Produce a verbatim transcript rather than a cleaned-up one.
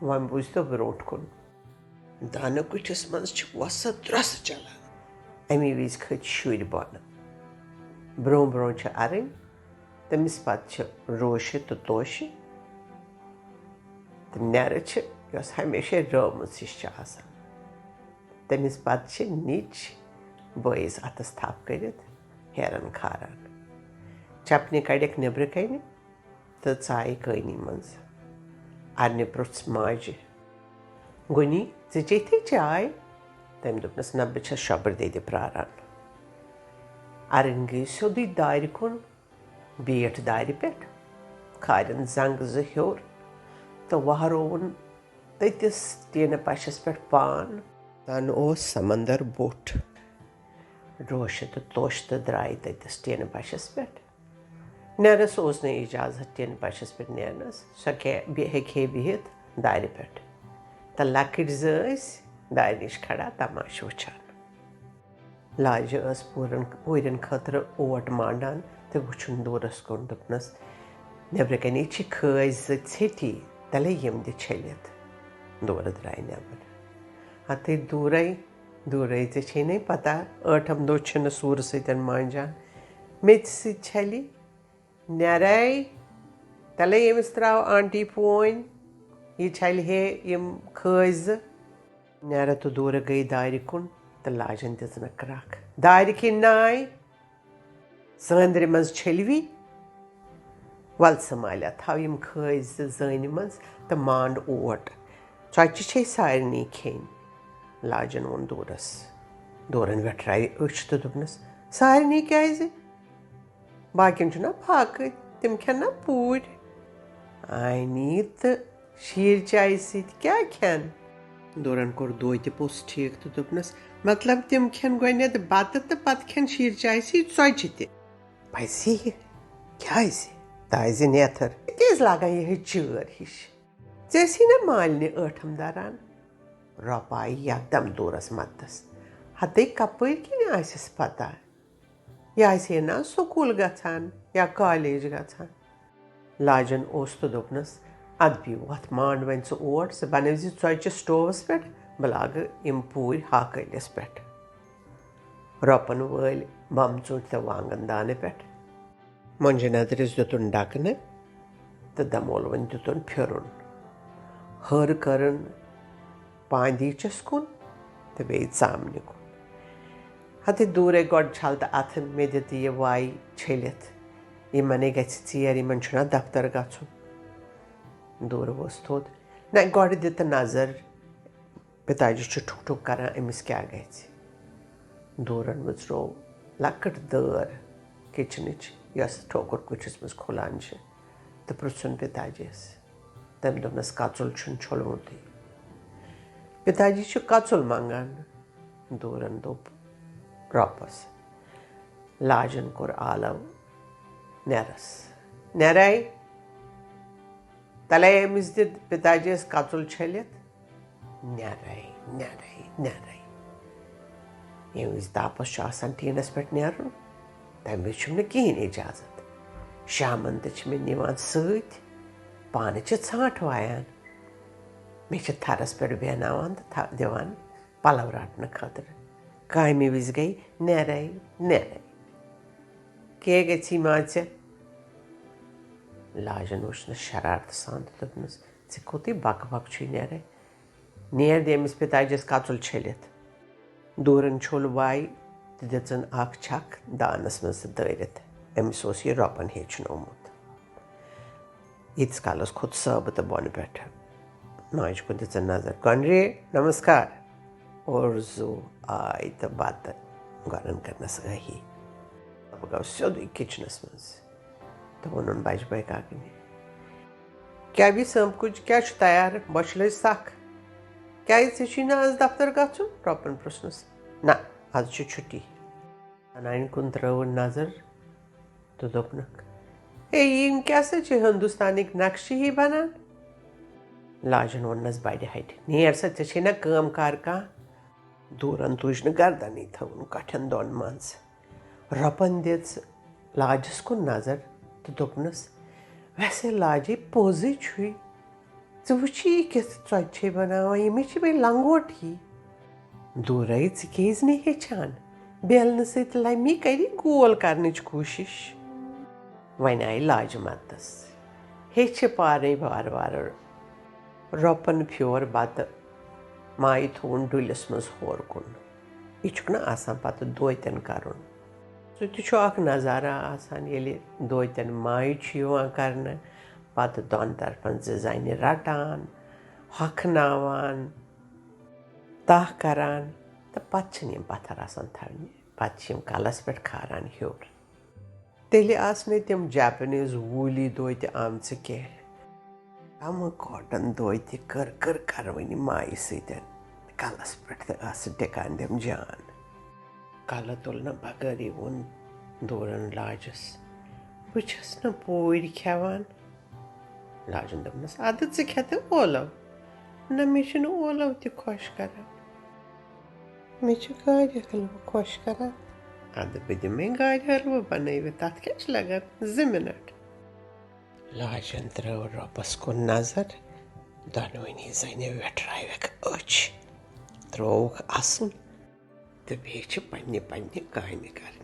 وۄنۍ بوٗزتو برونٛٹھ کُن۔ دانہٕ کُٹھِس منٛز چھِ وۄسہٕ درۄسہٕ چلان۔ اَمی وِزِ کھٔتۍ شُرۍ بۄنہٕ۔ برونٛہہ برونٛہہ چھِ اَرٕنۍ، تٔمِس پَتہٕ چھِ روشہِ تہٕ توشہِ، تہٕ نٮ۪رٕ چھِ، یۄس ہمیشہِ رٲومٕژ ہِش چھِ آسان۔ تٔمِس پَتہٕ چھِ نِچ بٲیِس اَتھَس تھَپھ کٔرِتھ ہیرَن کھاران۔ چَپنہِ کَڑٮ۪کھ نیٚبرٕ کَنہِ تہٕ ژایہِ کٲنی منٛز۔ اَرنہِ پرُژھ ماجہِ، "گُنی، ژٕ چیٚتھی چاے؟" تٔمۍ دوٚپنَس، "نہ، بہٕ چھَس شۄبٕر دٮ۪دِ پرٛاران۔" اَرٕنۍ گٔے سیوٚدُے دارِ کُن، بیٖٹھ دارِ پٮ۪ٹھ، کھارٮ۪ن زنٛگہٕ زٕ ہیوٚر تہٕ وہرووُن تٔتِس ٹیٖنہٕ پَشَس پٮ۪ٹھ پان۔ زَن اوس سمندر بوٚٹھ۔ روشہِ تہٕ توشہِ تہٕ درٛایہِ تٔتِس ٹیٖنہٕ پَشَس پٮ۪ٹھ۔ نٮ۪رَس اوس نہٕ اِجازت ٹیٖنہٕ پَشَس پٮ۪ٹھ نیرنَس۔ سۄ کیٛاہ بہِ-، ہیٚکہِ ہے بِہِتھ دارِ پٮ۪ٹھ۔ تہٕ لۄکٕٹۍ زٕ ٲسۍ دارِ نِش کھڑا تماشہٕ وٕچھان۔ لاجہِ ٲس پوٗرن، پوٗرٮ۪ن خٲطرٕ اوٹ مانڈان تہٕ وٕچھُن دوٗرس کُن۔ دوٚپنس، "نیبرٕ کنے چھِ کھٲسۍ زٕ ژھیٚٹی، تلے یِم دِ چھٔلِتھ۔" دوٗرٕ درٛاے نیبر۔ ہتے دوٗرے، دوٗرے، ژےٚ چھے نے پتہ، ٲٹھم دۄہ چھِنہٕ سوٗرٕ سۭتۍ مانجان۔ میٚژِ سۭتۍ چھلہِ۔ نیرے، تلے ییٚمِس تراو آنٹی فون، یہِ چھلہِ ہے یِم کھٲسۍ زٕ۔ نیرٕ تہٕ دوٗرٕ گٔیہِ دارِ کُن تہٕ لاجن دِژنکھ کرٛکھ۔ دارِ کِنۍ ناے، سٲندرِ منٛز چھٔلوی۔ ول سمالیا، تھاو یِم کھٲسۍ زٕ زٲنہِ منٛز تہٕ مانڈ اوٹ۔ ژۄچہِ چھے سارنٕے کھیٚنۍ۔ لاجن ووٚن دوٗرس۔ دوٗرن ویٹھرایہِ أچھ تہٕ دوٚپنس، "سارنٕے کیازِ؟ باقین چھُنہ فاقہٕ، تِم کھٮ۪ن نا پوٗرۍ۔ آنی تہٕ شیٖر چایہِ سۭتۍ کیٛاہ کھٮ۪ن؟" دوٗرن کوٚر دوتہِ پوٚژھ ٹھیٖک تہٕ دوٚپنس، "مطلب، تِم کھٮ۪ن گۄڈٕنٮ۪تھ بتہٕ تہٕ پتہٕ کھٮ۪ن شیٖر چایہِ سۭتۍ ژۄچہِ تہِ۔" پزی؟ کیٛازِ؟ تازِ نیتھر۔ تیز لاگان یِہے چٲر ہِش۔ ژےٚ ٲسی نا مالنہِ ٲٹھم دران؟ رۄپہٕ آیہِ یکدم دوٗرس مدتس۔ ہتے کپٲرۍ کِنۍ آسٮ۪س پتہ؟ یہِ آسہِ ہے نا سکوٗل گژھان یا کالیج گژھان۔ لاجن اوس تہٕ دوٚپنس، "ادٕ بیٚیہِ وۄتھ مانڈ وۄنۍ ژٕ اوٹ، ژٕ بنٲوزِ ژۄچہِ سٹووس پٮ۪ٹھ، بہٕ لاگہٕ یِم پوٗرۍ ہاکہٕ ٲلِس پٮ۪ٹھ۔" رۄپن وٲلۍ بمہٕ ژوٗنٹھۍ تہٕ وانگن دانہٕ پٮ۪ٹھ۔ مۄنجہِ ندرِس دیُتُن ڈکنہٕ تہٕ دمولوَن دیُتُن پھِرُن۔ ہٲر کٔرٕن پاندیٖچس کُن تہٕ بیٚیہِ ژامنہِ کُن۔ ہتہٕ دوٗرے گۄڈٕ چھل تہٕ اتھٕ مےٚ دِ تہٕ یہِ وایہِ چھٔلِتھ۔ یِمنے گژھِ ژیر، یِمن چھُنہ دفتر گژھُن۔ دوٗرٕ ووٚس تھوٚد۔ نہ، گۄڈٕ دِ تہٕ نظر۔ پِتاجی چھُ ٹھُک ٹھُک کران، أمِس کیٛاہ گژھِ؟ دوٗرن مٕژرو لۄکٕٹ دٲر کچنٕچ، یۄس ٹھوکُر کُٹھِس منٛز کھُلان چھِ، تہٕ پرٛژھُن پِتاجِیَس۔ تٔمۍ دوٚپنَس، "کَژُل چھُنہٕ چھوٚلمُتٕے۔" پِتاجی چھُ کَژُل منٛگان۔ دوٗرن دوٚپ رۄپَس۔ لاجن کوٚر آلو نٮ۪رَس۔ "نٮ۪رَے، تَلَے أمِس دِ پِتاجِیَس کَژُل چھٔلِتھ۔" نٮ۪رَے، نٮ۪رَے، نٮ۪رَے۔ ییٚمہِ وِزِ تاپَس چھُ آسان ٹیٖنَس پٮ۪ٹھ نیرُن، تَمہِ وِزِ چھُم نہٕ کِہیٖنۍ اِجازت۔ شامَن تہِ چھِ مےٚ نِوان سۭتۍ، پانہٕ چھِ ژھانٛٹھ وایان۔ مےٚ چھِ تھَرَس پٮ۪ٹھ بیٚہناوان تہٕ تھَ-، دِوان پَلَو رَٹنہٕ خٲطرٕ۔ کامہِ وِزِ گٔے نٮ۪رَے، نٮ۪رَے۔ "کے گژھی ما ژےٚ؟" لاجَن وٕچھنَس شرارتہٕ سان تہٕ دوٚپنَس، "ژےٚ کوٚتٕے بَکہٕ بَکہٕ چھُے نٮ۪رَے؟ نیر دِ أمِس پِتاجِس کَژُل چھٔلِتھ۔" دوٗرَن چھوٚل وایہِ تہٕ دِژٕن اَکھ چھَکھ دانَس منٛز تہٕ دٲرِتھ۔ أمِس اوس یہِ رۄپَن ہیٚچھنومُت۔ ییٖتِس کالَس کھوٚت صٲبہٕ تہٕ بۄنہٕ پٮ۪ٹھٕ۔ ماجہِ کُن دِژٕن نظر۔ "کۄنرے، نمسکار۔" اورٕ زُو آے تہٕ بَتہٕ گۄڈَن کٔرنَس ٲہی۔ بہٕ گوٚو سیوٚدُے کِچنَس منٛز تہٕ ووٚنُن بَجہِ بٲے کاکنہِ، "کیٛاہ بیٚیہِ سٲمکُج، کیٛاہ چھُ تیار؟ بۄچھِ لٔج سَکھ۔" "کیٛازِ، ژےٚ چھُے نہٕ آز دفتر گژھُن؟" رۄپَن پرٛژھنَس۔ "نہ، آز چھِ چھُٹی۔" زنانہِ کُن ترٲوٕن نظر تہٕ دوٚپنکھ، "ہے، یِم کیٛاہ سا چھِ ہندوستانٕکۍ نقشہٕ ہی بنان؟" لاجن ووٚننس بڑِ ہٹہِ، "نیر سا، ژےٚ چھے نہ کٲم کار کانٛہہ؟" دوٗرن تُج نہٕ گردنٕے، تھٲوٕن کٹھٮ۪ن دۄن منٛز۔ رۄپن دِژ لاجس کُن نظر تہٕ دوٚپنس، "ویسے لاجے پوٚزٕے چھُے۔" ژٕ وٕچھی یہِ کِژھ ژۄچہِ چھے بناوان، یہِ مےٚ چھِ بیٚیہِ لنگوٹ ہی۔ دوٗرے، ژٕ کیٛازِ نہٕ ہیٚچھان؟ بیلنہٕ سۭتۍ لمی کری گول کرنٕچ کوٗشِش۔ وۄنۍ آیہِ لاجہِ مدتس۔ ہیٚچھِ پانے وارٕ وارٕ۔ رۄپن پھیور بتہٕ۔ مایہِ تھووُن ڈُلِس منٛز ہورٕ کُن۔ یہِ چھُکھ نہٕ آسان پتہٕ دوتٮ۪ن کرُن۔ سُہ تہِ چھُ اکھ نظارہ آسان، ییٚلہِ دوتٮ۪ن مایہِ چھُ یِوان کرنہٕ، پتہٕ دۄن طرفن زٕ زنہِ رٹان، ہۄکھناوان، تاہ کران، تہٕ پتہٕ چھِنہٕ یِم پتھر آسان تھاونہِ، پتہٕ چھِ یِم کلس پٮ۪ٹھ کھاران ہیوٚر۔ تیٚلہِ آسہٕ نہٕ تِم جاپنیز ووٗلی دوتہِ آمژٕ کینٛہہ۔ کمہٕ کاٹن دوتہِ کٔر کٔر کروٕنۍ مایہِ سۭتۍ کلس پٮ۪ٹھ تہٕ ٲسہٕ ٹِکان تِم جان۔ کلہٕ تُلنہٕ بغٲرٕے ووٚن دوٗرن لاجس، "بہٕ چھَس نہٕ پوٗرۍ کھٮ۪وان۔" لاجن دوٚپنس، "اَدٕ ژٕ کھٮ۪تہٕ اولو۔" "نہ، مےٚ چھُنہٕ اولو تہِ خۄش کران۔ مےٚ چھُ گاجہِ حلوٕ خۄش کران۔" "اَدٕ بہٕ دِمے گاجہِ حلوٕ بنٲوِتھ، تَتھ کیٛاہ چھُ لگان زٕ منٹ؟" لاجن ترٲو رۄبس کُن نظر، دۄنوٕنی زنہِ ویٹرٲوکھ أچھ، ترٛووُکھ اَسُن تہٕ بیٚیہِ چھِ پننہِ پننہِ کامہِ کرنہِ۔